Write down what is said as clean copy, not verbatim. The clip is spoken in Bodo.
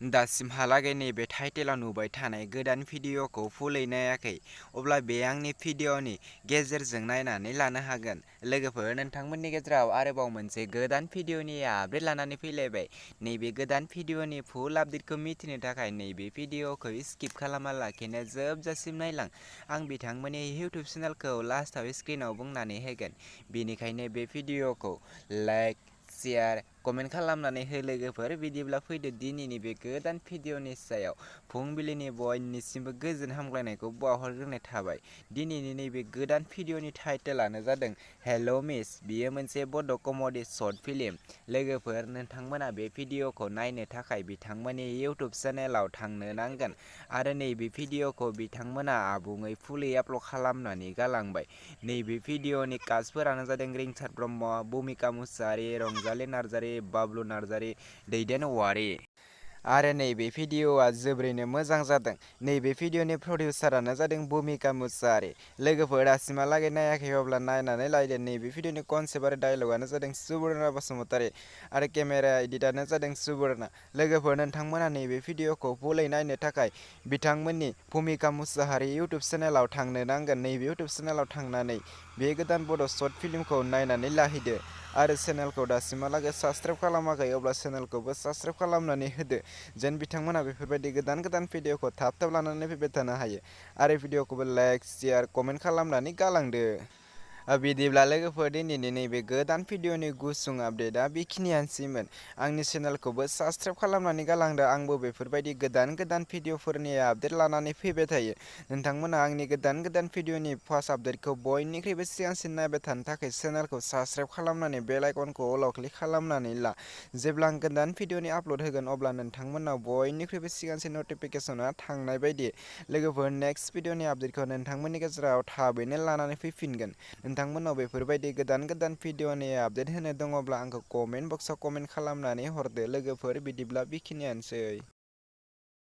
दासिमहालागै नैबे टाइटेलाव नुबाय थानाय गोदान भिडिअखौ फुलै नायाखै अब्ला बे आंनि भिडिअनि गेजेरजों नायनानै लानो हागोन। लोगोफोर नोंथांमोननि गेजेराव आरोबाव मोनसे गोदान भिडिअनि आपडेट लानानै फैलायबाय। नैबे गोदान भिडिअनि फुल आपडेटखौ मिथिनो थाखाय नैबे भिडिअखौ स्किप खालामालाखिनो जोबजासिम नायलां। आं बिथांमोननि इउटुब चेनेलखौ लास्टआव स्क्रिनाव बुंनानै होगोन। बेनिखायनो बे भिडिअखौ लाइक, शेयार, कमेन्ट खालामनानै हो लोगोफोर। बिदिब्ला फैदो दिनैनि बे गोदान भिडिअनि सायाव फुंबिलिनि बयनिसिमबो गोजोन हामग्लायनायखौ बावहरग्रोनाय थाबाय। दिनैनि नैबे गोदान भिडिअनि टाइटेलानो जादों हेल' मिस। बियो मोनसे बड' कमेडि शर्ट फिल्म। लोगोफोर नोंथांमोना बे भिडिअखौ नायनो थाखाय बिथांमोननि इउटुब चेनेलाव थांनो नांगोन आरो नैबे भिडिअखौ बिथांमोना आबुङै फुलै आपल'ड खालामनानै गालांबाय। नैबे भिडिअनि कास्टफोरानो जादों रिंसार ब्रह्म, भुमिका मुसाहारि, रंजालि नार्जारि, बाबलु नार्जारि, दैदेन औवारि। आरो नैबे भिडिअआ जोबोरैनो मोजां जादों। नैबे भिडिअनि प्रडिउसारानो जादों भुमिका मुसाहारि। लोगोफोर दासिमहालागै नायाखै अब्ला नायनानै लायदो। नैबे भिडिअनि कनसेप्ट आरो डायलगानो जादों सुबर्णा बसुमतारी आरो केमेरा एडिटआनो जादों सुबर्णा। लोगोफोर नोंथांमोना नैबे भिडिअखौ फुलै नायनो थाखाय बिथांमोननि भुमिका मुसाहारि इउटुब चेनेलाव थांनो नांगोन। नैबे इउटुब चेनेलाव थांनानै बे गोदान बड' शर्ट फिल्मखौ नायनानै लाहैदो आरो चेनेलखौ दासिमहालागै साबस्क्राइब खालामाखै अब्ला चेनेलखौबो साबस्क्राइब खालामनानै होदो। जेन बिथांमोना बेफोरबायदि गोदान भिडिअखौ थाब लानानै फैबाय थानो हायो आरो भिडिअखौबो लाइक, शेयार, कमेन्ट खालामनानै गालांदो। बिदिब्ला लोगोफोर दिनैनि नैबे गोदान भिडिअनि गुसुं आपडेटआ बेखिनियानोसैमोन। आंनि चेनेलखौबो साबस्क्राइब खालामनानै गालांदो। आंबो बेफोरबायदि गोदान भिडिअफोरनि आपडेट लानानै फैबाय थायो। नोंथांमोना आंनि गोदान भिडिअनि फार्स्ट आपडेटखौ बयनिख्रुइबो सिगांसिन नायबाय थानो थाखाय चेनेलखौ साबस्क्राइब खालामनानै बेल आइकनखौ अलाव क्लिक खालामनानै ला। जेब्ला आं गोदान भिडिअनि आपल'ड होगोन अब्ला नोंथांमोनाव बयनिख्रुइबो सिगांसिन नटिफिकेसनआ थांनाय बायदि। लोगोफोर नेक्स्ट भिडिअनि आपडेटखौ नोंथांमोननि गेजेराव थाबैनो लानानै फैफिनगोन। नोंथांमोनाव बेफोरबायदि गोदान भिडिअनि आपडेट होनो दङब्ला आंखौ कमेन्ट बक्सआव कमेन्ट खालामनानै हरदो। लोगोफोर बिदिब्ला बेखिनियानोसै।